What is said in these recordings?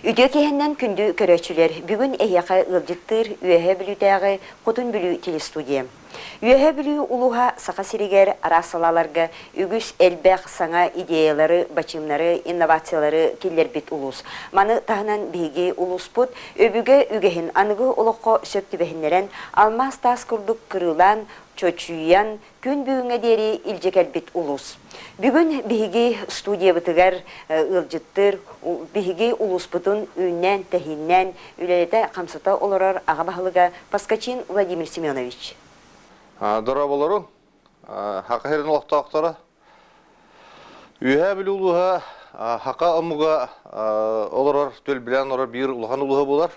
Үтүө киэһэннэн күндү көрөөччүлэр, бүгүн эһиэхэ ыалдьыттыыр Үөһээ Бүлүүтээҕи Хотун Бүлүү телестудия. Үөһээ Бүлүү улууһа Саха сиригэр араас салааларга үгүс элбэх саҥа идеялары, бачыымнары, инновациялары киллэрбит улуус. Маны таһынан биһиги улууспут өбүгэ үгэһин аныгы олоххо сөп түбэһиннэрэн, алмаас таас курдук кырыылаан, чочуйан, күн бүгүҥҥэ диэри илдьэ кэлбит улуус. Бүгүн биһиги студиябытыгар ыалдьыттыр, биһиги улууспутун үүннээн-тэһииннээн үлэлэтэ-хамсата олорор аҕа баһылыга Поскачин Владимир Семенович. Дорооболорун, Хака сирин олохтоохторо. Үөһээ Бүлүү улууһа Хака омуга олорор, түөлбэлээн олорор биир улахан улууһа буолар.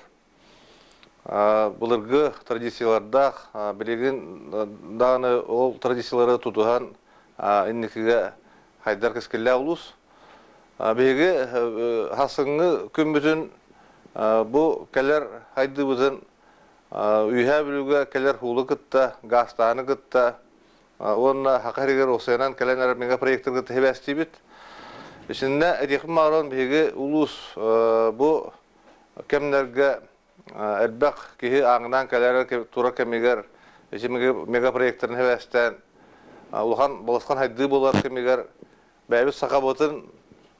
Былыргы традициялардаах, билигин даҕаны ол традициялары тутуһан инникигэ хайдар кэскиллээх улуус. Биһиги хасыҥҥы күммүтүн бу кэлэр хайдыыбытын Үөһээ Бүлүүгэ кэлэр уулу кытта, гаастааһыны кытта уонна Саха сиригэр уопсайынан кэлэн эрэр мегапроектары кытта сибээстиибит. Итиннэ этиэхпин баҕарабын биһиги улуус бу кэмнэргэ элбэх киһи ааҥнаан кэлэр турар кэмигэр ити мегапроектарын сибээстээн улахан балысхан хайдыы буолар кэмигэр бэйэбит сахабытын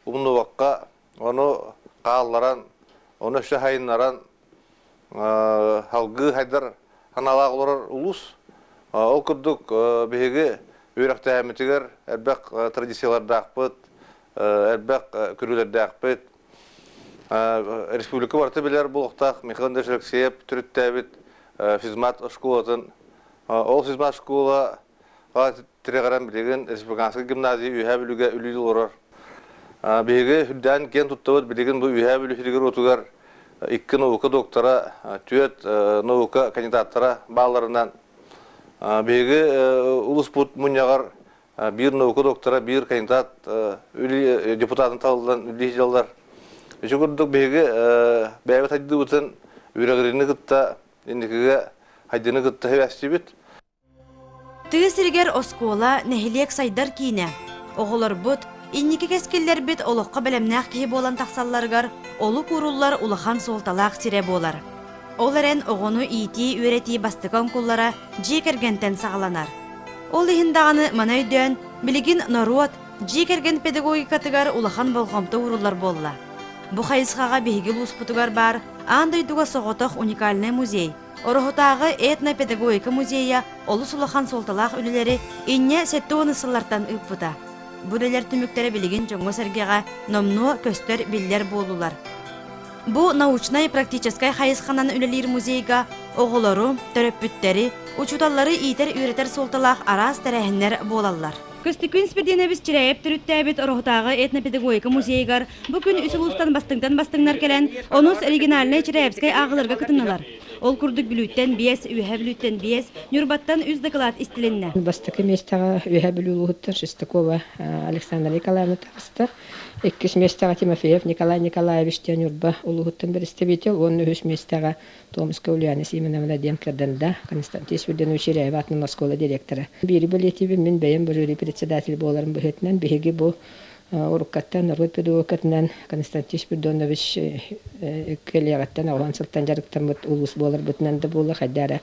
умнубакка ону хаалларан ону өссө сайыннаран салгыы хайдар санаалаах олорор улуус. Ол курдук биһиги үөрэхтээһиммитигэр элбэх традициялардаахпыт, элбэх көрүүлэрдээхпит. Республика барыта билэр буолуохтаах Михаил Андреевич Алексеев төрүттээбит физмат школатын. Ол физмат школа тирэҕирэн билигин республиканскай гимназия Үөһээ Бүлүүгэ үлэлии олорор. Биһиги үрдээн киэн туттабыт билигин бу Үөһээ Бүлүү сиригэр-уотугар икки наука доктора, түөрт наука кандидаттара баалларынан биһиги улууспут мунньаҕар биир наука доктора, биир кандидат депутатын талыллан үлэлии сылдьаллар. Ити курдук биһиги бэйэбит хайдыыбытын үөрэҕириини кытта инникигэ хайдыыны кытта сибээстиибит. Тыа сиригэр оскуола, нэһилиэк сайдар киинэ. Оҕолорбут, инники кэскиллэрбит олоххо бэлэмнээх киһи буолан тахсалларыгар олук ууруллар улахан суолталаах сирэ буолар. Ол эрэн оҕону иитии-үөрэтии бастакы оҥкуллара дьиэ кэргэнтэн саҕаланар. Ол иһин даҕаны маны өйдөөн, билигин норуот, дьиэ кэргэн педагогикатыгар улахан болҕомто ууруллар буолла. Бу хайысхаҕа биһиги улууспутугар баар аан дойдуга соҕотох уникальнай музей, Ороһутааҕы этнопедагогика музейа олус улахан суолталаах үлэлэри инньэ 70 сыллартан ыыппыта. Бу үлэлэр түмүктэрэ билигин дьоҥҥо-сэргэҕэ номнуо көстөр-биллэр буоллулар. Бу научнай-практическай хайысханан үлэлиир музейга оҕолору, төрөппүттэри, учууталлары иитэр-үөрэтэр суолталаах араас тэрээһиннэр буолаллар. Көстөкүүн Спирдинович Чирээйэп төрүттээбит Ороһутааҕы этнопедагогика музейыгар бу күн үс улуустан бастыҥтан бастыҥнар кэлэн, онус региональнай Чирээйэпскэй ааҕыыларга кытыннылар. Ол курдук Бүлүүттэн биэс, Үөһээ Бүлүүттэн биэс, Ньурбаттан үс дакылаат истилиннэ. Бастакы миэстэҕэ Үөһээ Бүлүү улууһуттан Шестакова Александра Николаевна таҕыста. Иккис миэстэҕэ Тимофеев Николай Николаевич диэн Ньурба улууһуттан представитель уонна үһүс миэстэҕэ Томская Ульяна Симоновна диэн Кырданда Константин Свиридонович Ираева атынан оскуола директора. Биири бэлиэтиибин мин бэйэм бу жюри председатель буоларым быһыытынан биһиги бу уруккаттан норуот педагогикатынан Константин Спиридонович кэлиэҕиттэн оҕолон сылтан дьарыктаммыт улуус буоларбытынан да буолла хайда эрэ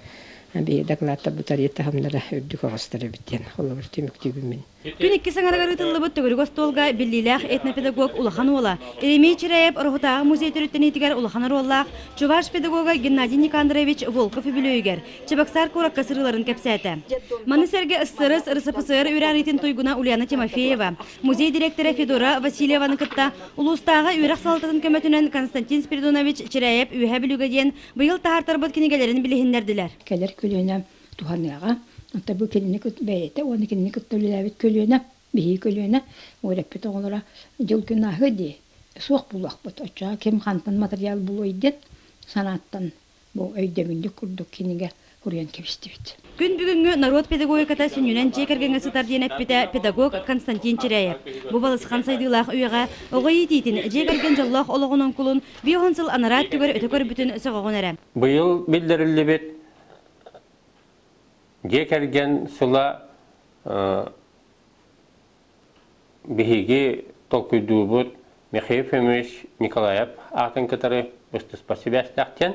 биһиги дакылааттарбыт арыйы таһымнара үрдүк оҕустар эбит диэн холобур түмүктүүбүн мин. Күн иккис аҥарыгар ыытыллыбыт төгүрүк остуолга биллиилээх этнопедагог улахан уола Еремей Чиряев Ороһутааҕы музей төрүттэниитигэр улахан оруоллаах чуваш педагога Геннадий Никандрович Волков үбүлүөйүгэр Чебоксар куоракка сырыыларын кэпсээтэ. Маны сэргэ СССР РСФСР үөрэҕириитин туйгуна Ульяна Тимофеева, музей дириэктэрэ Федора Васильеваны кытта улуустааҕы үөрэх салалтатын көмөтүнэн Константин Спиридонович Чиряев Үөһээ Бүлүүгэ диэн быйыл таһаартарбыт кинигэлэрин билиһиннэрдилэр. Кэлэр көлүөнэ туһаныаҕа. Онто бу кинини бэйэтэ уонна кинини кытта үлэлээбит көлүөнэ, биһиги көлүөнэ үөрэппит оҕолоро дьыл-күн ааһыа дии, суох буолуохпут. Оччоҕо ким хантан матырыйаал булуой диэн санааттан бу өйдөбүнньүк курдук кинигэ суруйан кэбистибит. Күн бүгүҥҥү норуот педагогиката сүнньүнэн дьиэ кэргэҥҥэ сытар диэн эппитэ педагог Константин Чиряев. Бу балысхан сайдыылаах үйэҕэ оҕо иитиитин, дьиэ кэргэн дьоллоох олоҕун оҥкулун 50 сыл анараа өттүгэр өтө көрбүтүн сөҕөҕүн эрэ. Быйыл биллэриллибит Дьиэ кэргэн сыла биһиги толкуйдуубут. Михаил Ефимович Николаев аатын кытары быстыспат сибээстээх диэн.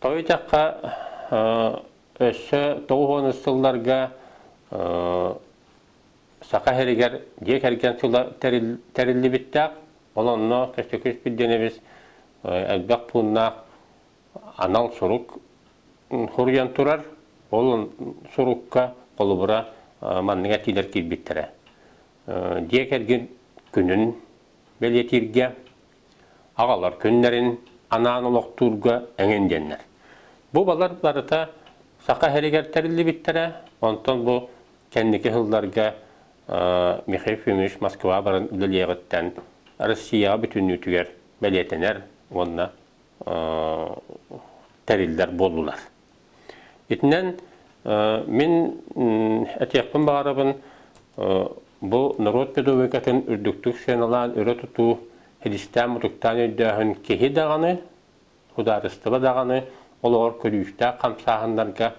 Тоҕо диэтэххэ, өссө 90 сылларга Саха сиригэр дьиэ кэргэн сыла тэриллибиттээх. Ол онно Кэстөкүс Пирдиэнэбис элбэх пууннаах анал сурук суруйан турар. Ол сурукка холобура маннык этиилэр киирбиттэрэ. Дьиэ кэргэн күнүн бэлиэтииргэ, аҕалар күннэрин анаан олохтуурга эҥин диэннэр. Бу балар барыта Саха сиригэр тэриллибиттэрэ, онтон бу кэнники сылларга Михаил Ефимович Москва баран үлэлиэҕиттэн Россияҕа бүтүннүүтүгэр бэлиэтэнэр уонна тэриллэр буоллулар. Итинэн мин этиэхпин баҕарабын, бу норуот педагогикатын үрдүктүк сыаналаан өрө тутуу, силистээн-мутуктаан өйдөөһүн киһи даҕаны, судаарыстыба даҕаны олоҕор көрүүстээх хамсааһыннарга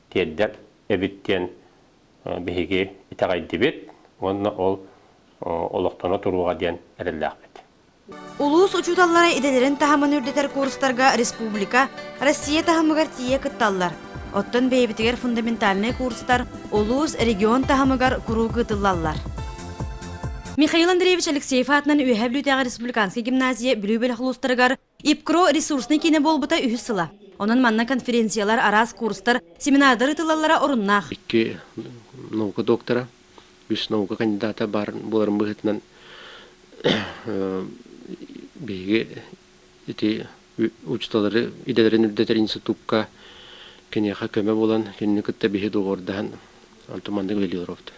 тиэрдэр эбит диэн биһиги итэҕэйдибит уонна ол олохтоно туруоҕа диэн эрэллээхпит. Улуус учууталлара идэлэрин таһымын үрдэтэр курстарга республика, Россия таһымыгар тиийэ кытталлар. Оттон бэйэбитигэр фундаментальнай курстар улуус, регион таһымыгар куруук ыытыллаллар. Михаил Андреевич Алексеев аатынан Үөһээ Бүлүүтээҕи республиканскай гимназия Бүлүү бөлөх улуустарыгар ИПКРО ресурснай киинэ буолбута үһүс сыла. Онон манна конференциялар, араас курстар, семинардар ыытыллаллара оруннаах. Икки наука доктора, үс наука кандидата баар буоларын быһыытынан биһиги ити учууталлары идэлэрин үрдэтэр институкка киниэхэ көмө буолан кинини кытта биһи доҕордоһон онтон маннык үлэлии олоробут.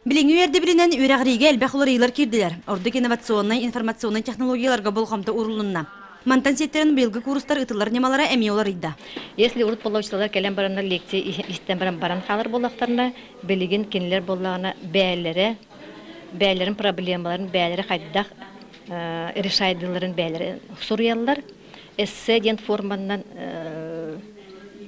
Билиҥҥи үөрдэбилинэн үөрэҕириигэ элбэх уларыйыылар киирдилэр. Ордук инновационнай, информационнай технологияларга болҕомто уурулунна. Мантан сиэттэрэн быйылгы куурустар ыытыллар ньымалара эмиэ уларыйда. Если урут буолла кэлэн бараннар лекция истэн баран баран хаалар буоллахтарына, билигин кинилэр буоллаҕына бээлэрэ, бээлэрин проблемаларын бээлэрэ хайдах решайдыыларын бээлэрэ суруйаллар. Эссе диэн форманнан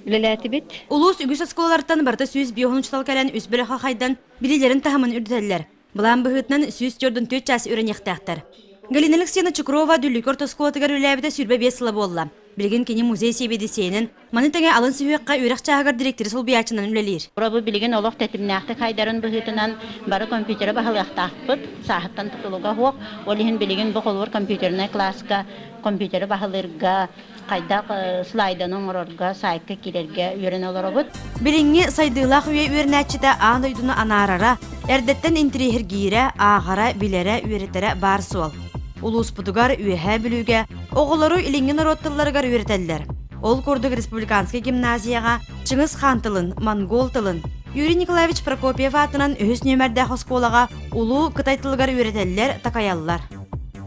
үлэлээтибит. Улуус үгүс оскуолалартан барыта 105 учуутал кэлэн үс бөлөххө хайдан билиилэрин таһымын үрдэтэллэр. Былаан быһыытынан 144 чаас үөрэниэхтээхтэр. Галина Алексеевна Чукрова Дүллүкү орто оскуолатыгар үлэлээбитэ 25 сыла буолла. Билигин кини музей сэбиэдиссэйинэн, маны тэҥэ алын сүһүөххэ үөрэх чааһыгар дириэктэри солбуйааччынан үлэлиир. Бу билигин олох тэтимнээхтик хайдарын быһыытынан бары компьютеры баһылыахтаахпыт, сааһыттан тутулуга суох. Ол иһин билигин бу холобур компьютернай кылааска компьютеры баһылыырга, хайдах слайданы оҥорорго, сайтка киирэргэ үөрэнэ олоробут. Билиҥҥи сайдыылаах үйэ үөрэнээччитэ аан дойдуну анаарара, эрдэттэн интириэһиргиирэ, ааҕара, билэрэ, үөрэтэрэ баар суол. Улууспутугар, Үөһээ Бүлүүгэ оҕолору илиҥҥи норуот тылларыгар үөрэтэллэр. Ол курдук республиканскай гимназияҕа Чыҥыс хаан тылын, монгол тылын, Юрий Николаевич Прокопьев аатынан үһүс нүөмэрдээх оскуолаҕа улуу кытай тылыгар үөрэтэллэр, такайаллар.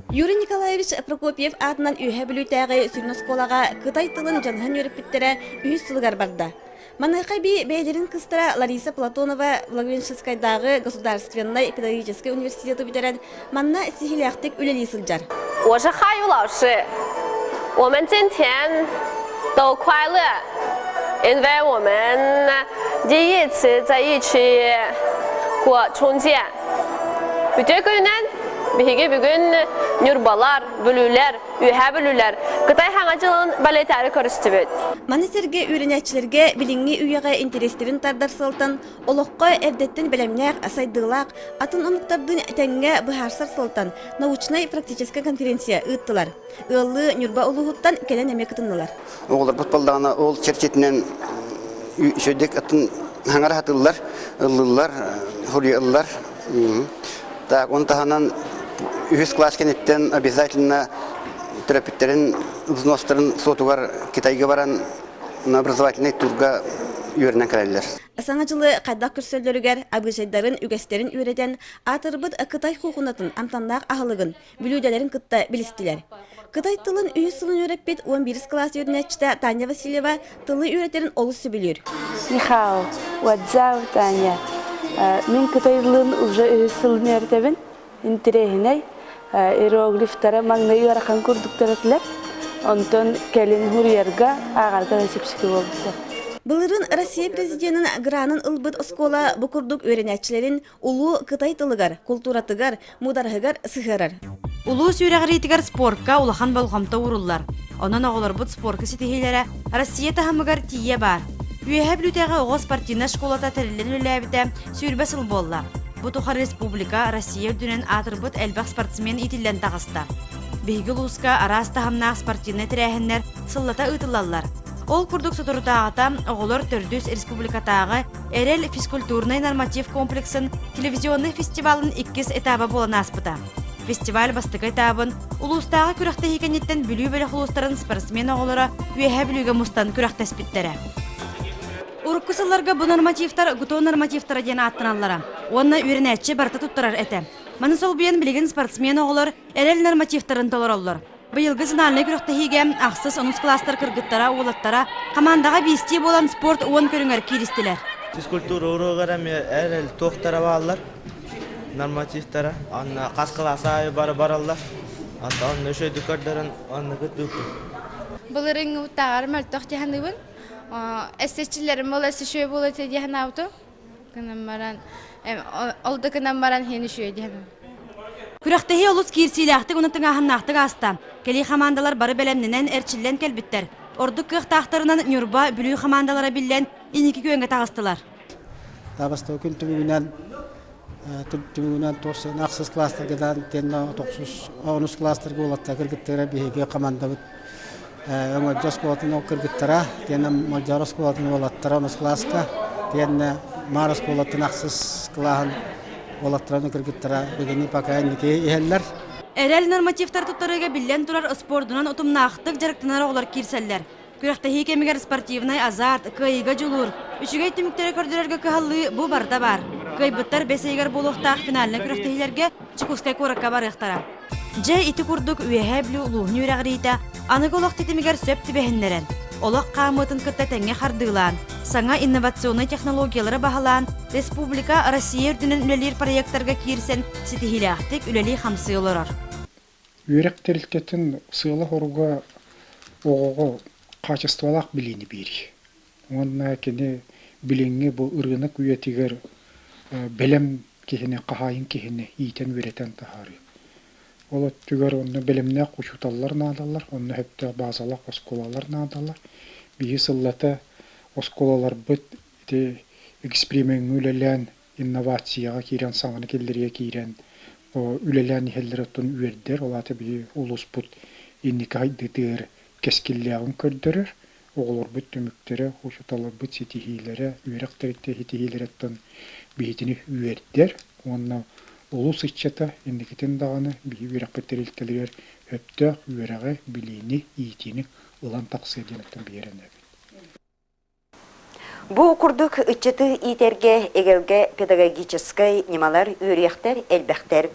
Юрий Николаевич Прокопьев аатынан Үөһээ Бүлүүтээҕи сүрүн оскуолаҕа кытай тылын дьаныһан үөрэппиттэрэ үһүс сылыгар барда. Маныаха эбии бэйэлэрин кыыстара Лариса Платонова Благовещенскайдааҕы государственнай педагогическай университеты бүтэрэн, манна сиһилээхтик үлэлии сылдьар. 我是汉语老师，我们今天都快乐，因为我们第一次在一起过春节。Үтүө күнүнэн биһиги бүгүн Ньурбалар, Бүлүүлэр, Үөһээ Бүлүүлэр Кытай Хаҥа дьылын балетары көрүстүбүт. Маны сэргэ үөрэнээччилэргэ билиҥҥи үйэҕэ интэриэстэрин тардар сыалтан олоххо эрдэттэн бэлэмнээх, сайдыылаах, атын омуктардыын тэҥҥэ быһаарсар сыалтан научнай-практическай конференция ыыттылар. Ыаллыы Ньурба улууһуттан кэлэн эмиэ кытыннылар. Оҕолорбут буоллаҕына ол чэрчитинэн үчүгэйдик атын хаҥара сатыыллар, ыллыыллар, суруйаллар. Так, он таһынан үһүс класс кэнниттэн обязательно төрөппүттэрин взностарын суотугар Китайга баран образовательный турга үөрэнэн кэлэллэр. Саҥа дьылы хайдах көрсөллөрүгэр абыычайдарын, үгэстэрин үөрэтэн, аатырбыт Кытай куукунатын амтаннаах аһылыгын бүлүүдэлэрин кытта билистилэр. Кытай тылын үһүс сылын үөрэппит 11 кылаас үөрэнээччитэ Таня Васильева тылы үөрэтэрин олус сөбүлүүр. Нихао, вадзау, Таня. Мин кытай тылын уже үһүс сылын үөрэтэбин. Интэриэһинэй. Иероглифтара маҥнай ыарахан курдуктар этилэр. Онтон кэлин хуруйарга, ааҕарга да чэпчэки буолбуттар. Былырыын Россия президенин гранын ылбыт оскуола бу курдук үөрэнээччилэрин улуу Кытай тылыгар, култууратыгар, муудараһыгар сыһыарар. Улуус үөрэҕириитигэр спорка улахан болҕомто ууруллар. Онон оҕолорбут спорка ситиһиилэрэ Россия таһымыгар тиийэ баар. Үөһээ Бүлүүтээҕи оҕо спортивнай школата тэриллэн үлэлээбитэ 20 сыл буолла. Бу тухары республика, Россия үрдүнэн аатырбыт элбэх спортсмен иитиллэн таҕыста. Биһиги улууска араас таһымнаах спортивнай тэрээһиннэр сыллата ыытыллаллар. Ол курдук соторутааҕыта оҕолор төрдүс республикатааҕы Эрэл физкультурнай норматив комплексын телевизионнай фестивалын иккис этаба буолан ааспыта. Фестиваль бастакы этабын улуустааҕы күрэхтэһии кэнниттэн Бүлүү бөлөх улуустарын спортсмен оҕолоро Үөһээ Бүлүүгэ мустан күрэхтэспиттэрэ. Урукку сылларга бу нормативтар ГТО нормативтара диэн ааттаналлара уонна үөрэнээччи барыта туттарар этэ. Маны солбуйан билигин спортсмен оҕолор эрэл нормативтарын толороллор. Быйылгы зональнай күрэхтэһиигэ ахсыс онус кылаастар кыргыттара, уолаттара хамаандаҕа биэстии буолан спорт уон көрүҥэр кииристилэр. Физкультура уруогар эмиэ эрэл туохтара бааллар, нормативтара. Онно хас кылаас аайы бары бараллар. Онно үчүгэйдик көрдөрөн онно кыттыыппын. Былырыыҥҥыбыттааҕар мөлтөх дии саныыбын. Эсэччилэрим буола өссө үчүгэй буолуо этэ дии санаабытым. Гынан баран, ол да гынан баран иһин үчүгэй дии саныыбын. Күрэхтэһии олус киирсиилээхтик уонна тыҥааһыннаахтык ааста. Кэлии хамаандалар бары бэлэмнэнэн, эрчиллэн кэлбиттэр. Ордук кыахтаахтарынан Ньурба, Бүлүү хамаандалара биллэн, инники күөҥҥэ таҕыстылар. Бастакы күн түмүгүнэн түмүгүнэн ахсыс класстарга даан тенна тохсус онус класстарга уолаттар кыргыттара биһиги командабыт Өҥөлдьө оскуолатын ол кыргыттара тиэннэ Малдьаҕар оскуолатын уолаттара онус кылааска тиэннэ Маар оскуолатын ахсыс кылааһын уолаттарын кыргыттара бүгүнү пока инники иһэллэр. Эрэл нормативтары туттарыыга биллэн турар спордунан утумнаахтык дьарыктанар оҕолор киирсэллэр. Күрэхтэһии кэмигэр спортивнай азарт, кыайыыга дьулуур, үчүгэй түмүктэри көрдөрөргө кыһаллыы бу барыта баар. Кыайбыттар бэс ыйыгар буолуохтаах финальнай күрэхтэһиилэргэ Чекускай куоракка барыахтара. Дьэ, ити курдук Үөһээ Бүлүү улууһун үөрэҕириитэ аныгы олох тэтимигэр сөп түбэһиннэрэн, олох хаамыытын кытта тэҥҥэ хардыылаан, саҥа инновационнай технологиялары баһылаан, республика Россия үрдүнэн үлэлиир проектарга киирсэн ситиһиилээхтик үлэлии-хамсыы олорор. Үөрэх тэрилтэтин сыала-соруга оҕоҕо хаачыстыбалаах билиини биэрии. Уонна кини билиҥҥи бу ырыынак үйэтигэр бэлэм киһини, хаһаайын киһини иитэн-үөрэтэн таһаарыы. Ол өттүгэр онно бэлэмнээх учууталлар наадалар, онно сөптөөх баазалаах оскуолалар наадалар. Биһи сыллата оскуолаларбыт ити эксперимеҥҥэ үлэлээн, инновацияҕа киирэн, саҥаны киллэриигэ киирэн үлэлээн иһэллэрэ оттон үөрдэр. Ол аата биһи улууспут инники сайдыытыгар кэскиллээҕин көрдөрөр. Оҕолорбут түмүктэрэ, учууталларбыт ситиһиилэрэ, үөрэх тэрилтэ ситиһиилэриттэн биһитини үөрдэр уонна улуус ыччата инникитин даҕаны биһи үөрэхпит тэрилтэлэригэр сөптөөх үөрэҕи, билиини, иитиини ылан тахсыа диэн оттон биһи эрэнэбит. Бу курдук ыччаты иитэргэ эгэлгэ педагогическай ньымалар, үөрүйэхтэр элбэхтэр.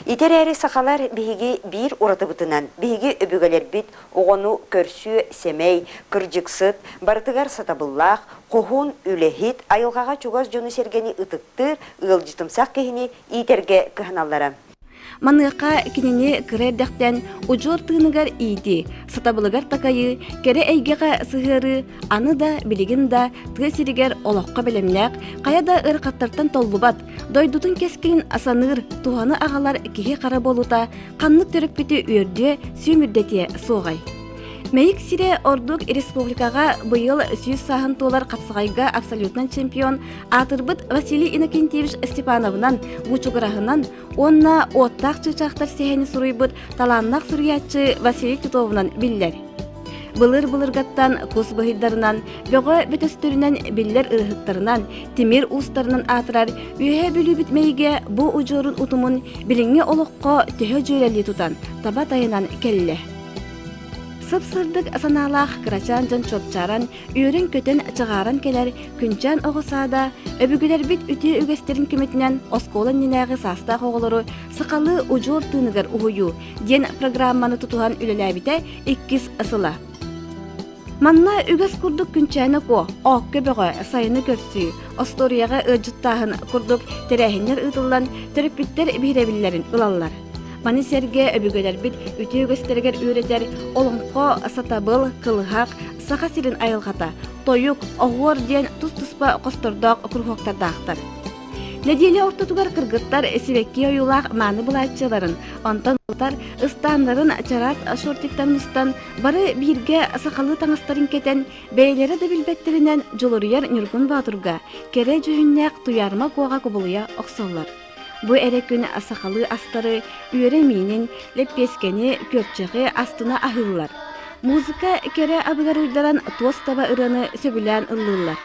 Ити эрээри сахалар биһиги биир уратыбытынан, биһиги өбүгэлэрбит оҕону көрсүө сэмэй, кырдьыксыт, барытыгар сатабыллаах, хоһуун үлэһит, айылҕаҕа чугас дьону-сэргэни ытыктыыр, ыалдьытымсах киһини иитэргэ кыһаналлара. Маныаха кинини кыра эрдэхтэн удьуор тыыныгар иитии, сатабылыгар такайыы, кэрэ эйгэҕэ сыһыарыы аны да, билигин да тыа сиригэр олоххо бэлэмнээх, хайа да ыарахаттартан толлубат, дойдутун кэскилин саныыр, туһаны аҕалар киһи хара буолуута ханнык төрөппүтү үөрдүө, сүүмүрдэтиэ суоҕай? Мэйик сирэ ордук республикаҕа быйыл 100 сааһын туолар хапсаҕайга абсолютнай чемпион аатырбыт Василий Иннокентьевич Степановынан, Бучугураһынан уонна уоттаах чыычаахтар сэһэни суруйбут талааннаах суруйааччы Василий Титовунан биллэр. Былыр-былыргаттан кус быһыйдарынан, бөҕө бөтөстөрүнэн биллэр ырыһыттарынан, тимир уустарынан аатырар Үөһээ Бүлүүбүт Мэйигэ бу удьуорун утумун билиҥҥи олоххо төһө дьүөрэлии тутан, таба тайанан кэллэ. Сып-сырдык санаалаах кырачаан дьон чуопчааран, үөрэн-көтөн чаҕааран кэлэр Күнчээн оҕо саада өбүгэлэрбит үтүө үгэстэрин көмөтүнэн оскуола иннинээҕи саастаах оҕолору сахалыы удьуор тыыныгар уһуйуу диэн программаны тутуһан үлэлээбитэ иккис сыла. Манна үгэс курдук Күнчээнэ Куо, Оокко бөҕө, сайыны көрсүү, остуоруйаҕа ыалдьыттааһын курдук тэрээһиннэр ыытыллан төрөппүттэр биһирэбиллэрин ылаллар. Маны сэргэ өбүгэлэрбит үтүө үгэстэригэр үөрэтэр олоҥхо, сатабыл, кылыһах, Саха сирин айылҕата, тойук, оһуор диэн тус-туспа хостордоох куруһуоктардаахтар. Нэдиэлэ ортотугар кыргыттар сибэкки ойуулаах мааны былааччыларын, онтон ултар ыстааннарын чараас шортиктан мустан, бары бииргэ сахалыы таҥастарын кэтэн, бэйэлэрэ да билбэттэринэн дьулуруйар Ньургун Боотурга кэрэ дьүһүннээх Туйаарыма Куоҕа кубулуйа охсоллор. Бу эрэ күн сахалыы астары, үөрэ миинин, лэппиэскэни, күөрчэҕи астына аһыыллар. Музыка кэрэ абыгар уйдаран туос таба ырыаны сөбүлээн ыллыыллар.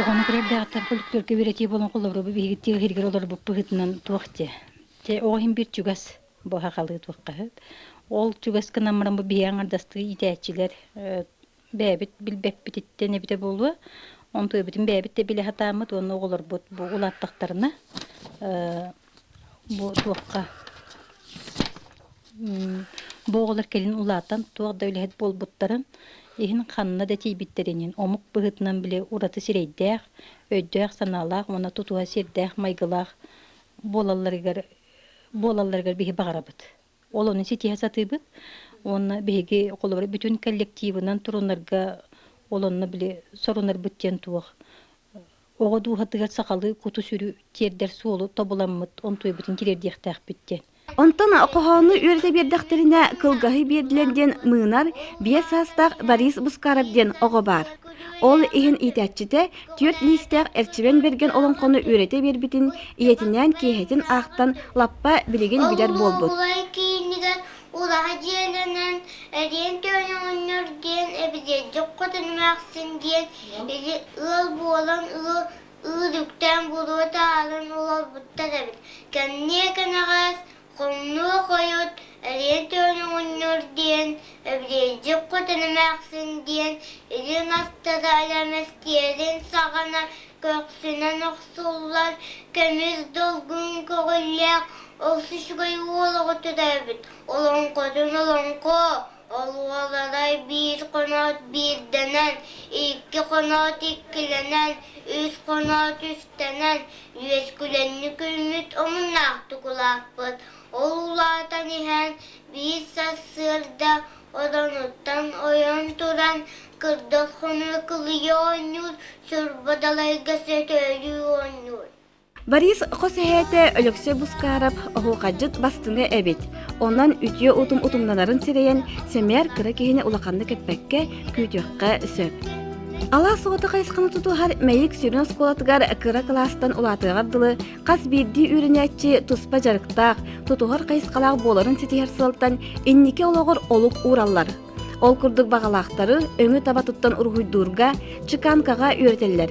Оҕону көрөрдөөҕүттэн фольклорга үөрэтии буолан холобура бу биһиги тыа иһигэр олорбут быһыытынан туох дьэ. Дьэ оҕо иһин биир чугас бу сахалыы туохха сөп. Ол чугас гынан баран бу биһиги аҥардастыы иитээччилэр бэйэбит билбэппититтэн эбитэ буолуо. Онтуйбутун бэйэбит да билэ сатааммыт уонна оҕолорбут бу улааттахтарына бу туохха бу оҕолор кэлин улаатан туох да үлэһит буолбуттарын иһин ханна да тиийбиттэринин омук быһыытынан били ураты сирэйдээх, өйдөөх-санаалаах уонна тутуһа сиэрдээх майгылаах буолалларыгар буолалларыгар биһи баҕарабыт. Ол ону ситиһэ сатыыбыт уонна биһиги холобура бүтүн коллективынан турунарга ол онно били сорунарбыт диэн туох оҕо дууһатыгар сахалыы куту-сүрү тиэрдэр суолу тобуламмыт онтуйбутун тириэрдиэхтээхпит диэн. Онтон хоһоону үөрэтэ биэрдэхтэринэ кылгаһы биэрдилэр диэн мыынар биэс саастаах Борис Бускаров диэн оҕо баар. Ол иһин иитээччитэ түөрт лиистээх Эрчимэн Бэргэн олоҥхону үөрэтэ биэрбитин ийэтинээн киэһэтин аахтан лаппа билигин билэр буолбут. Улай киинигэр улаха дьиэлэнэн эриэн төөнөҥөннөр диэн эбидиэддьик хотун эмээхсин диэн или ыал буолан ыал ыыр үктээн буруо таһааран олорбуттар эбит. Кэмниэ кэнэҕэс Хомнуо хойут эриэн төөнөҥөннөр диэн эбидиэддьик хотун эмээхсин диэн илин астара элэмэстиэрин саҕана көхсүнэн охсуллар көмүс долгун көҕүллээх олус үчүгэй уол оҕо төрөөбүт. Олоҥхотун олоҥхо, олуоларай биир хоноот биирдэнэн, икки хоноот иккилэнэн, үс хоноот үстэнэн, үөскүлэнник үүммүт омуннаахтык улааппыт. Ол улаатан иһэн биир сарсыарда Оронуттан ойон туран, кырдал хонуу кылыйа оонньуур, сурбадалайга сөтөөлүү оонньуур. Борис хос эһээтэ Өлөксөй Бускаарап оһуохайдьыт бастыҥа эбит. Онон үтүө утум утумнанарын сирэйэн, сэмээр кыра киһини улаханнык эппэккэ, күүтүөххэ сөп. Алаас оҕото хайысханы тутуһар Мэйик сүрүн оскуолатыгар кыра кылаастан улаатыаҕар дылы хас биирдии үөрэнээччи туспа дьарыктаах, тутуһар хайысхалаах буоларын ситиһэр сыалтан инники олоҕор олук уураллар. Ол курдук баҕалаахтары өҥү таба туттан уруһуйдуурга, чеканкаҕа үөрэтэллэр.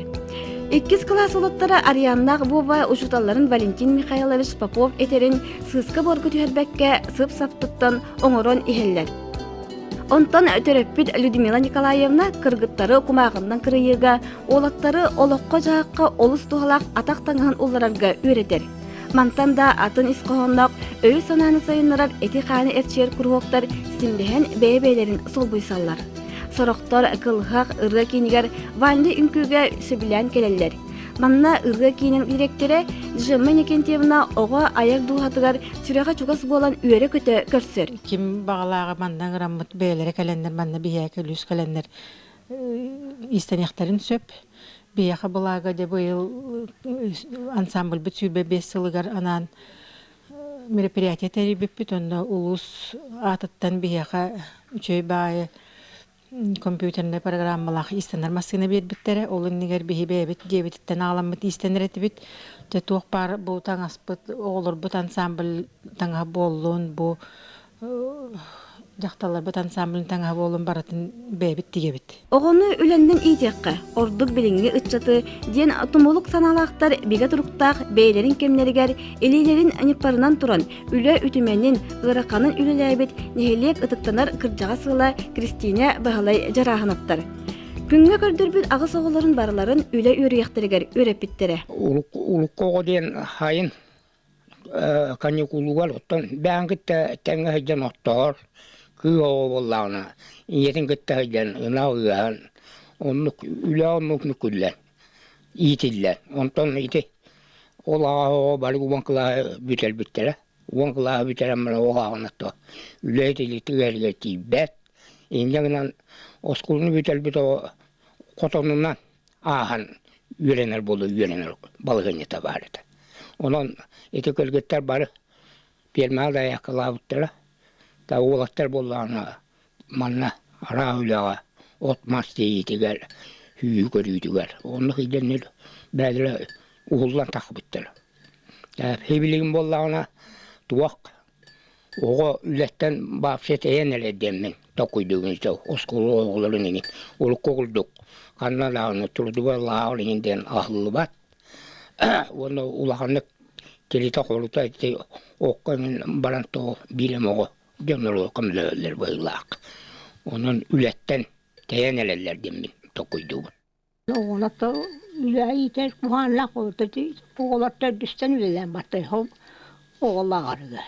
Иккис кылаас уолаттара Арианнаах Вова учууталларын Валентин Михайлович Попов этэрин сыыска-буорга түһэрбэккэ сып-сап туттан оҥорон иһэллэр. Онтон төрөппүт Людмила Николаевна кыргыттары кумааҕыннан кырыйыыга, уолаттары олоххо-дьаһахха олус туһалаах атах таҥаһын улларарга үөрэтэр. Мантан да атын ис хоһоонноох өйү-санааны сайыннарар эти-хааны эрчийэр куруһуоктар ситимнэһэн бэйэ-бэйэлэрин солбуйсаллар. Сорохтор кылыһах ырыа киинигэр вальный үҥкүүгэ сөбүлээн кэлэллэр. Манна ырыа киинин дириэктэрэ Джемма Никентьевна оҕо айар дууһатыгар сүрэҕэ чугас буолан үөрэ-көтө көрсөр. Ким баҕалааҕы манна ыҥыраммыт бэйэлэрэ кэлэннэр манна биһиэхэ күлүүс кэлэннэр иистэниэхтэрин сөп. Биһиэхэ былаага дьэ быйыл ансамбльбыт 25 сылыгар анаан мероприятие тэрийбиппит. Онно улуус аатыттан биһиэхэ үчүгэй баайы компьютернай программалаах иистэнэр массыына биэрбиттэрэ. Ол иннигэр биһи бэйэбит дьиэбититтэн аҕаламмыт иистэнэр этибит. Дьэ туох баар бу таҥаспыт, оҕолорбут ансамбль таҥаһа буоллун, бу дьахталларбыт ансамблын таҥаһа буоллун барытын бэйэбит тигэбит. Оҕону үлэннэн иитиэххэ, ордук билиҥҥи ыччаты диэн тумулук санаалаахтар бигэ туруктаах бэйэлэрин кэмнэригэр илиилэрин ньыппарынан туран үлэ үтүмэнин, ыараханын үлэлээбит нэһилиэк ытыктанар кырдьаҕас ыала Кристина Баһылай Дьарааһынаптар. Күҥҥэ көрдөрбүт аҕыс оҕолорун барыларын үлэ үөрүйэхтэригэр үөрэппиттэрэ. Урукку оҕо диэн хайын каникулугар оттон бэйэҥ кытта тэҥҥэ сылдьан оттоһор кыыс оҕо буоллаҕына ийэтин кытта сылдьан ынах ыаһан оннук үлэ оннук күллэн иитиллэн онтон ити ол аҕа оҕо бары уон кылааһы бүтэрбиттэрэ уон кылааһы бүтэрэн баран ол аҕына то үлэ итилитигэр тиийбэт инньэ гынан оскуоланы бүтэрбит оҕо хотонунан ааһан үөрэнэр буола үөрэнэр балаһыанньата баар этэ. Онон ити кыргыттар бары пиэрмэҕэ дайааккалаабыттара. Да уолаттар буоллаҕына манна араас үлэҕэ от-мас тиэйиитигэр, сүөһү көрүүтүгэр оннук идэннэр бэйэлэрэ уһуллан тахсыбыттара. Сибилигин буоллаҕына туох Оҕо үлэттэн вообще тэйэн эрэр диэммин толкуйдуубун оскуола оҕолорун иҥин урукку курдук ханна даҕаны трудовой лааҕыр иҥин диэн аһыллыбат уонна улаханнык тиритэ-хорута ити окко иҥин баран тоҕо биир эмэ оҕо дьонноро көмөлөһөллөр быһыылаах. Онон үлэттэн тэйэн эрэллэр диэммин толкуйдуубун. Оҕолорто үлэ иитэр куһааннаах оҕолор төрдүстэн үлэлээн бартай оҕолооҕоругар.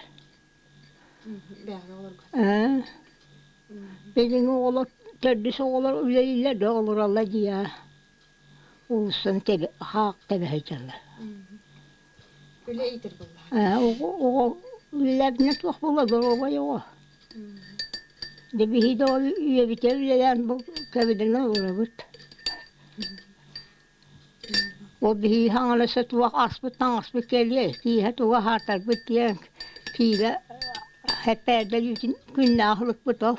Ээ билиҥҥи оҕолор төрдүс оҕолор үлэлииллэр да олороллор дии уулуссаны тэбэ хаах тэбэ сылдьаллар. Үлэ иитэр буоллаҕа. Ээ оҕо оҕо үлэлээбитинэ туох буолуо доруобай оҕо. Дьэ биһиги да ол үйэбитигэр үлэлээн бу кэбидэнэ олоробут. Ол биһиги хаҥаласа туох аспыт таҥаспыт кэлиэ, киэһэ тугу аһаатарбыт диэн киилэ эппээрдэ үүтүн күннээх ылыкпыт ол.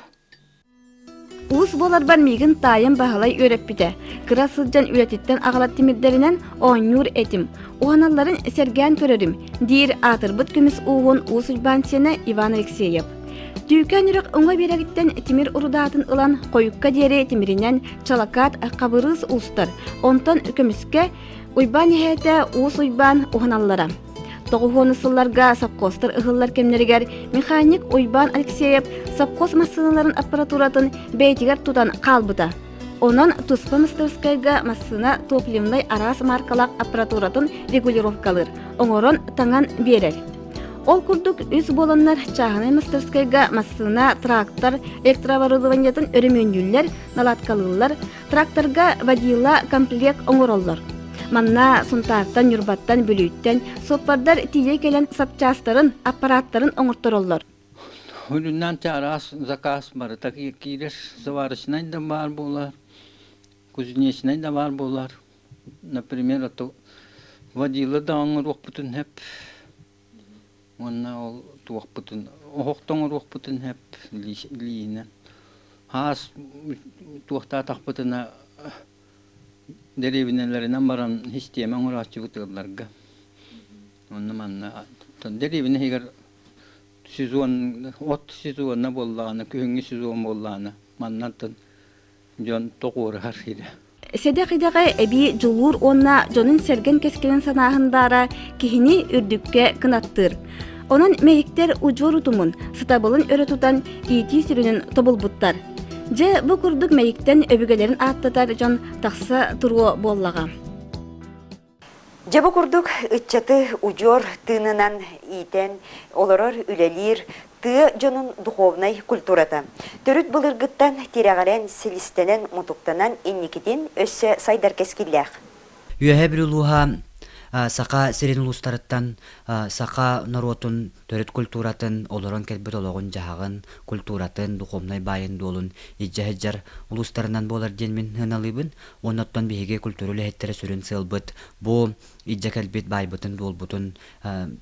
Уус буоларбар миигин таайым Баһылай үөрэппитэ. Кыра сылдьан үлэтиттэн аҕалар тимирдэринэн оонньуур этим. Уһаналларын сэргээн көрөрүм, диир аатырбыт көмүс ууһун Уус Уйбаан сиэнэ Иван Алексеев. Түүкээн үрэх уҥа биэрэгиттэн тимир урудаатын ылан хойукка диэри тимиринэн чалакаат хабырыыс уустар, онтон көмүскэ Уйбаан эһээтэ Уус Уйбаан уһаналлара. Тоҕуһуону сылларга совхозтар ыһыллар кэмнэригэр механик Уйбаан Алексеев совхоз массыыналарын аппаратуратын бэйэтигэр тутан хаалбыта. Онон туспа мастарыскайга массыына топливнай араас маркалаах аппаратуратын регулировкалыыр, оҥорон таҥан биэрэр. Ол курдук үс буоланнар чааһынай мастарыскайга массыына, трактор электрооборудованиетын өрөмүөннүүллэр, наладкалыыллар, Тракторга водила комплект оҥороллор. Манна Сунтаартан, Ньурбаттан, Бүлүүттэн суоппардар тиийэ кэлэн сапчаастарын, аппарааттарын оҥортороллор. Үрүннэн араас заказ барыта киирэр сварочнай да баар буолар, кузнечнай да баар буолар. Например, ото водила да оҥоруохпутун сөп. Уонна ол туохпутун оһохто оҥоруохпутун сөп илиинэн. Хаас туохтаатахпытына дэриэбинэлэринэн баран систиэмэ оҥорооччубут ыалларга. Онно манна дэриэбинэ иһигэр сезон от сезона буоллаҕына, күһүҥҥү сезон буоллаҕына маннантан дьон тоҕуоруһар сирэ. Сэдэх идэҕэ эбии дьулуур уонна дьонун-сэргэн кэскилин санааһын баара киһини үрдүккэ кынаттыыр. Онон мэйиктэр удьуор утумун, сатабылын өрө тутан иитии сүрүнүн тобулбуттар. Дьэ, бу курдук мэйиктэн өбүгэлэрин ааттатар дьон тахса туруо буоллаҕа. Дьэ бу курдук ыччаты удьуор тыынынан иитэн олорор, үлэлиир тыа дьонун духовнай культурата. Төрүт былыргыттан тирэҕирэн, силистэнэн, мутуктанан инникитин өссө сайдар кэскиллээх. Үөһээ Бүлүү улууһа Саха сирин улуустарыттан саха норуотун төрүт культуратын, олорон кэлбит олоҕун-дьаһаҕын, культуратын, духовнай баайын-дуолун илдьэ сылдьар улуустарынан буолар диэн мин сыаналыыбын. Уонна оттон биһиги культура үлэһиттэрэ сүрүн сыалбыт бу илдьэ кэлбит баайбытын-дуолбутун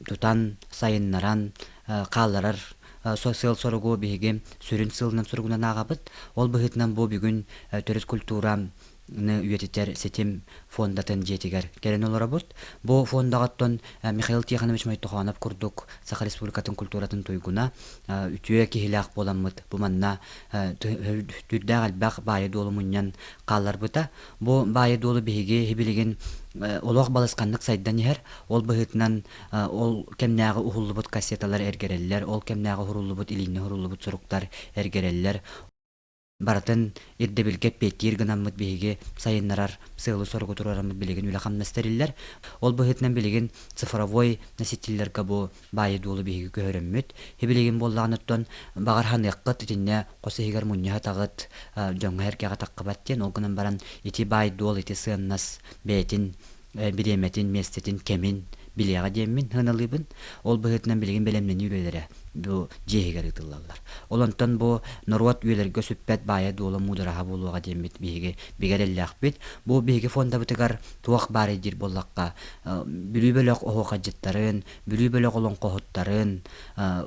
тутан, сайыннаран хаалларар сыал-соругу биһиги сүрүн сыалынан суругунан ааҕабыт. Ол быһыытынан бу бүгүн төрүт культура үйэтитэр ситим фондатын дьиэтигэр кэлэн олоробут. Бу фондаҕа Михаил Тихонович Мойтохонов курдук Саха Республикатын культуратын туйгуна үтүө киһилээх буоламмыт бу манна түрдээх элбэх баайы-дуолу мунньан хаалларбыта. Бу баайы-дуолу биһиги билигин олох балысханнык сайдан иһэр. Ол быһыытынан ол кэмнээҕи уһуллубут кассеталар эргэрэллэр, ол кэмнээҕи уһуруллубут илииннэ уһуруллубут суруктар эргэрэллэр. Барытын ирдэбилгэ эппиэттиир гынаммыт биһиги сайыннарар сыалы-соругу туруораммыт билигин үлэ-хамнас тэриллэр. Ол быһыытынан билигин цифровой носителлэргэ бу баайы-дуолу биһиги көһөрөммүт. Билигин буоллаҕына оттон баҕар ханыаххыт итиннэ хос иһигэр мунньа сатаҕыт, дьоҥҥо-сэргэҕэ таххыбат диэн. Ол гынан баран ити баай-дуол, ити сыаннас бэйэтин бириэмэтин, миэстэтин, кэмин билиэҕэ диэммин сыаналыыбын. Ол быһыытынан билигин бэлэмнэнии үлэлэрэ бу дьиэ иһигэр ыытыллаллар. Ол онтон бу норуот үйэлэргэ сүппэт баайа-дуола муудараһа буолуоҕа диэммит биһиги бигэ эрэллээхпит. Бу биһиги фондабытыгар туох баарый диир буоллахха, Бүлүү бөлөх оһуохайдьыттарын, Бүлүү бөлөх олоҥхоһуттарын,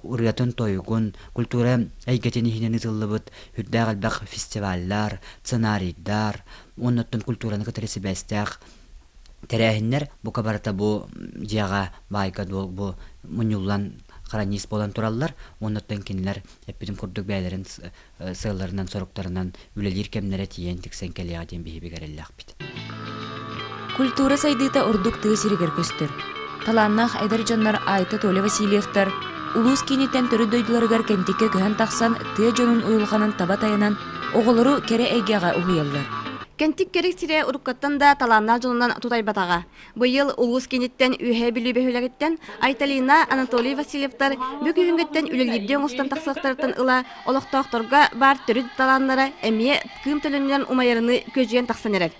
ырыатын-тойугун, культура эйгэтин иһинэн ыытыллыбыт үрдээх элбэх фестиваллар, сценарийдар, уонна оттон культураны кытары сибээстээх тэрээһиннэр бука барыта бу дьиэҕэ баайга дуол бу мунньуллан хранис буолан тураллар уонна оттон кинилэр эппитим курдук бэйэлэрин сыалларынан соруктарынан үлэлиир кэмнэрэ тиийэн тиксэн кэлиэҕэ диэн биһиги эрэллээхпит. Культура сайдыыта ордук тыа сиригэр көстөр. Талааннаах эдэр дьоннор Айта Толя Васильевтар улуус кииниттэн төрүт дойдуларыгар Кэнтиккэ көһөн тахсан тыа дьонун уйулҕанын таба тайанан оҕолору кэрэ эйгэҕэ уһуйаллар. Кэнтик кэрик сирэ уруккаттан да талааннаах дьонунан тутайбатаҕа. Быйыл улуус кииниттэн Үөһээ Бүлүү бөһүөлэгиттэн Айталина, Анатолий Васильевтар бү күһүҥҥүттэн үлэлиирдии оҥостон тахсыахтарыттан ыла олохтоохторго баар төрүт талааннара эмиэ кыым төлөнүнэн умайарыныы күөдьүйэн тахсан эрэр.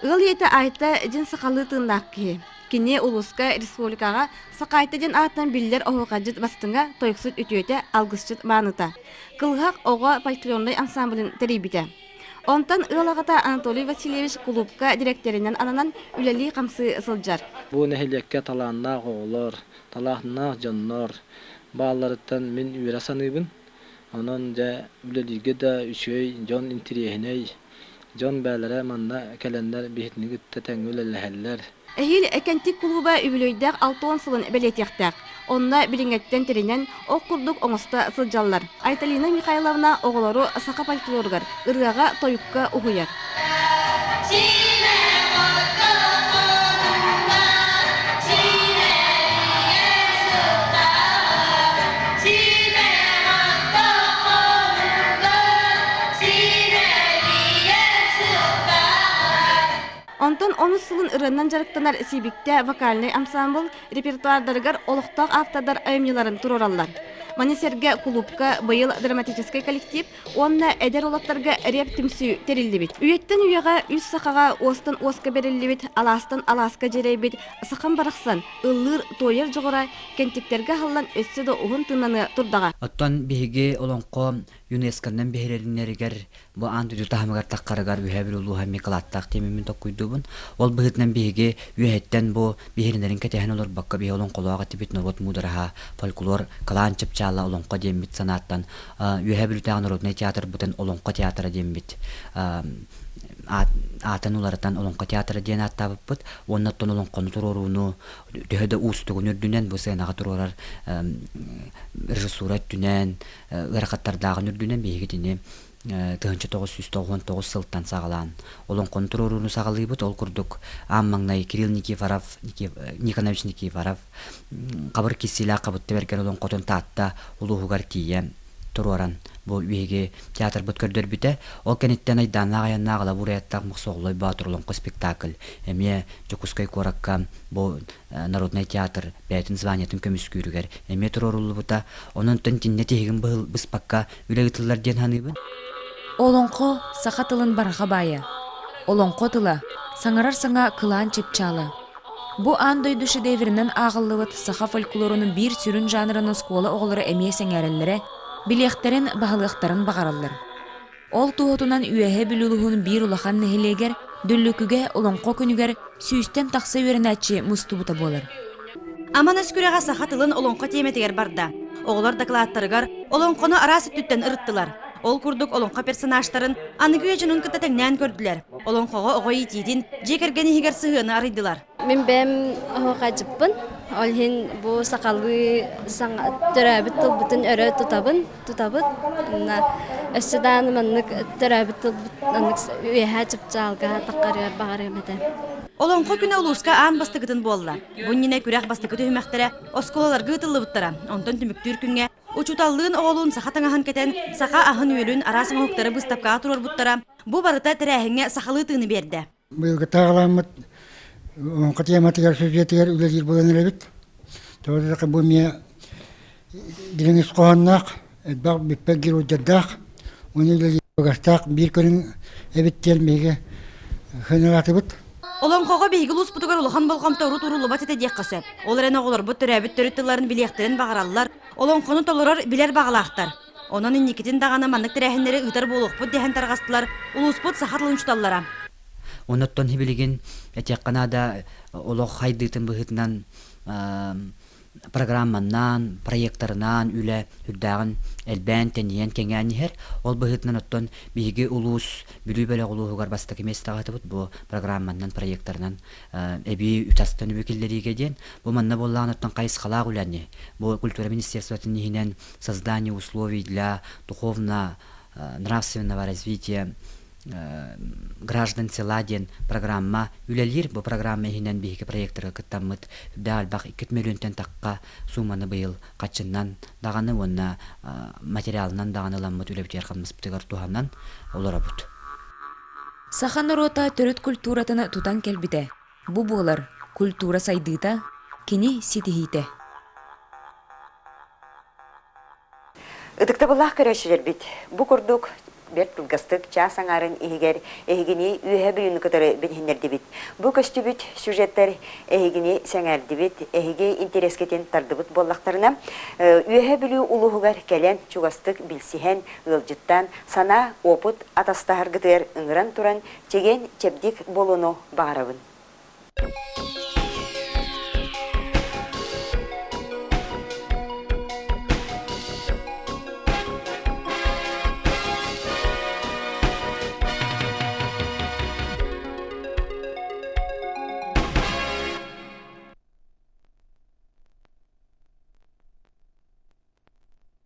Ыал ийэтэ Айта дьин сахалыы тыыннаах киһи. Кини улууска, республикаҕа Сахаайта диэн аатынан биллэр оһуохайдьыт бастыҥа, тойуксут үтүөтэ, алгысчыт мааныта. Кылыһах оҕо фольклорнай ансамблын тэрийбитэ. Онтон ыал аҕата Анатолий Васильевич кулуупка дириэктэринэн ананан үлэлии-хамсыы сылдьар. Бу нэһилиэккэ талааннаах оҕолор, талааннаах дьоннор баалларыттан мин үөрэ саныыбын. Онон дьэ үлэлииргэ да үчүгэй, дьон интириэһинэй, дьон бээлэрэ манна кэлэннэр биһитини кытта тэҥҥэ үлэлэһэллэр. Эһиил Кэнтик кулууба үбүлүөйдээх 60 сылын бэлиэтиэхтээх. Онно билиҥҥэттэн тэринэн, ох курдук оҥосто сылдьаллар. Айталина Михайловна оҕолору саха фольклоругар, ырыаҕа, тойукка уһуйар. Онтон онус сылын ырыаннан дьарыктанар Сиибиктэ вокальнай ансаамбыл репертуардарыгар олохтоох автордар айымньыларын туруораллар. Маны сэргэ кулуупка быйыл драматическай коллектив уонна эдэр уолаттарга реп түмсүү тэриллибит. Үйэттэн үйэҕэ үс сахаҕа уостан уоска бэриллибит, алаастан алааска дьиэрэйбит сахам барахсан ыллыыр туойар дьоҕура кэнтиктэргэ аһыллан өссө да уһун тыыннаныа турдаҕа. Оттон биһиги олоҥхо ЮНЕСКО-нан биһирэннэригэр Бу аан дойду таһымыгар таххарыгар Үөһээ Бүлүү улууһа эмиэ кылааттаах тиэмэммин толкуйдуубун. Ол быһыытынан биһиги үөһэттэн бу биһиринэрин кэтэһэн олорбокко биһи олоҥхолоох этибит норуот муудараһа, фольклор, кылаан чыпчаала олоҥхо диэммит санааттан Үөһээ Бүлүүтээҕи народнай театрбытын Олоҥхо театра диэммит аатын уларытан Олоҥхо театра диэн ааттаабыппыт уонна оттон олоҥхону туруорууну төһө да уустугун үрдүнэн бу сыанаҕа туруорар режиссура өттүнэн ыарахаттардааҕын үрдүнэн биһиги итини 1999 сылтан саҕалаан олоҥхону туруорууну саҕалыыбыт. Ол курдук аан маҥнай Кирилл Никифоров, Никонович Никифоров хабыр киссиилээх Хабытты Бэргэн олоҥхотун Таатта улууһугар тиийэн туруоран бу биһиги театрбыт көрдөрбүтэ. Ол кэнниттэн айдааннаах айаннаах Алабур-Аяттаах Мохсоҕолой Боотур олоҥхо спектакль эмиэ Дьокуускай куоракка бу народнай театр бэйэтин званиетын көмүскүүрүгэр эмиэ туруоруллубута. Онон итиннэ тиһигин быспакка үлэ ыытыллар диэн саныыбын. Олоҥхо саха тылын барҕа баайа. Олоҥхо тыла, саҥарар саҥа кылаан чыпчаала. Бу аан дойду шедевринэн ааҕыллыбыт саха фольклорун биир сүрүн жанрын оскуола оҕолоро эмиэ сэҥээрэллэрэ, билиэхтэрин, баһылыахтарын баҕараллар. Ол туоһутунан Үөһээ Бүлүү улууһун биир улахан нэһилиэгэр Дүллүкүгэ Олоҥхо күнүгэр сүүстэн тахса үөрэнээччи мустубута буолар. Аман өс күрэҕэ саха тылын олоҥхо тиэмэтигэр барда. Оҕолор дакылааттарыгар олоҥхону араас өттүттэн ырыттылар. Ол курдук олоҥхо персонажтарын аныгы үйэ дьонун кытта тэҥнээн көрдүлэр. Олоҥхоҕо оҕо иитиитин, дьиэ кэргэн иһигэр сыһыаны арыйдылар. Мин бэйэм оһуохайдьыппын. Ол иһин бу сахалыы төрөөбүт тылбытын өрө тутабын, тутабыт. Өссө даҕаны маннык төрөөбүт тылбыт маннык үөһээ чыпчаалга таххарыар баҕарыам этэ. Олоҥхо күнэ улууска аан бастакытын буолла. Бу иннинэ күрэх бастакы түһүмэхтэрэ оскуолаларга ыытыллыбыттара. Онтон түмүктүүр күҥҥэ Учууталлыын оҕолуун саха таҥаһын кэтэн, саха аһын-үөлүн, араас оҥоһуктары быыстапкаҕа туруорбуттара, бу барыта тэрээһиҥҥэ сахалыы тыыны биэрдэ. Быйылгы тааҕыламмыт олоҥхо тематыгар, сюжетыгар үлэлиир буолан эрэбит. Тоҕо диэтэххэ бу эмиэ дириҥ ис хоһоонноох, элбэх бүппэт геройдардаах уонна үлэлиир табыгастаах биир көрүҥ эбит диэн биһиги сыаналаатыбыт. Олоҥхоҕо биһиги улууспутугар улахан болҕомто урут ууруллубат этэ диэххэ сөп. Ол эрэн оҕолорбут төрөөбүт төрүт тылларын билиэхтэрин баҕараллар, олоҥхону толорор билэр баҕалаахтар. Онон инникитин даҕаны маннык тэрээһиннэри ыытар буолуохпут дэһэн тарҕастылар улууспут саха тылын учууталлара. Оннуттан билигин этиэххэ наада олох хайдыытын быһыытынан программанан, проектарынан үлэ үрдээҕин элбээн, тэнийэн, кэҥээн иһэр. Ол быһыытынан оттон биһиги улуус Бүлүү бөлөх улууһугар бастакы миэстэҕэ ыытыбыт бу программанан, проектарынан эбии үтастан үбү киллэриигэ диэн. Бу манна буоллаҕына оттон хайысхалаах үлэни бу культура министерствотын иһинэн создание условий для духовно нравственного развития граждан села диэн программа үлэлиир. Бу программа иһинэн биһиги проектарга кыттаммыт үрдээх элбэх 2 мөлүйүөнтэн тахха сууманы быйыл хаччыннан даҕаны уонна материалынан даҕаны ыламмыт үлэбитигэр хамнаспытыгар туһанан олоробут. Саха норуота төрүт культуратын тутан кэлбитэ. Бу буолар культура сайдыыта, кини ситиһиитэ. Ытыктабыллаах көрөөччүлэрбит, бу курдук бэрт кылгастык чаас аҥаарын иһигэр эһигини Үөһээ Бүлүүнү кытары билиһиннэрдибит. Бу көстүбүт сюжеттэр эһигини сэҥээрдибит, эһиги интэриэскитин тардыбыт буоллахтарына, Үөһээ Бүлүү улууһугар кэлэн чугастык билсиһэн, ыалдьыттаан, санаа, опыт атастаһаргытыгар ыҥыран туран, чэгиэн, чэбдик буолууну баҕарабын.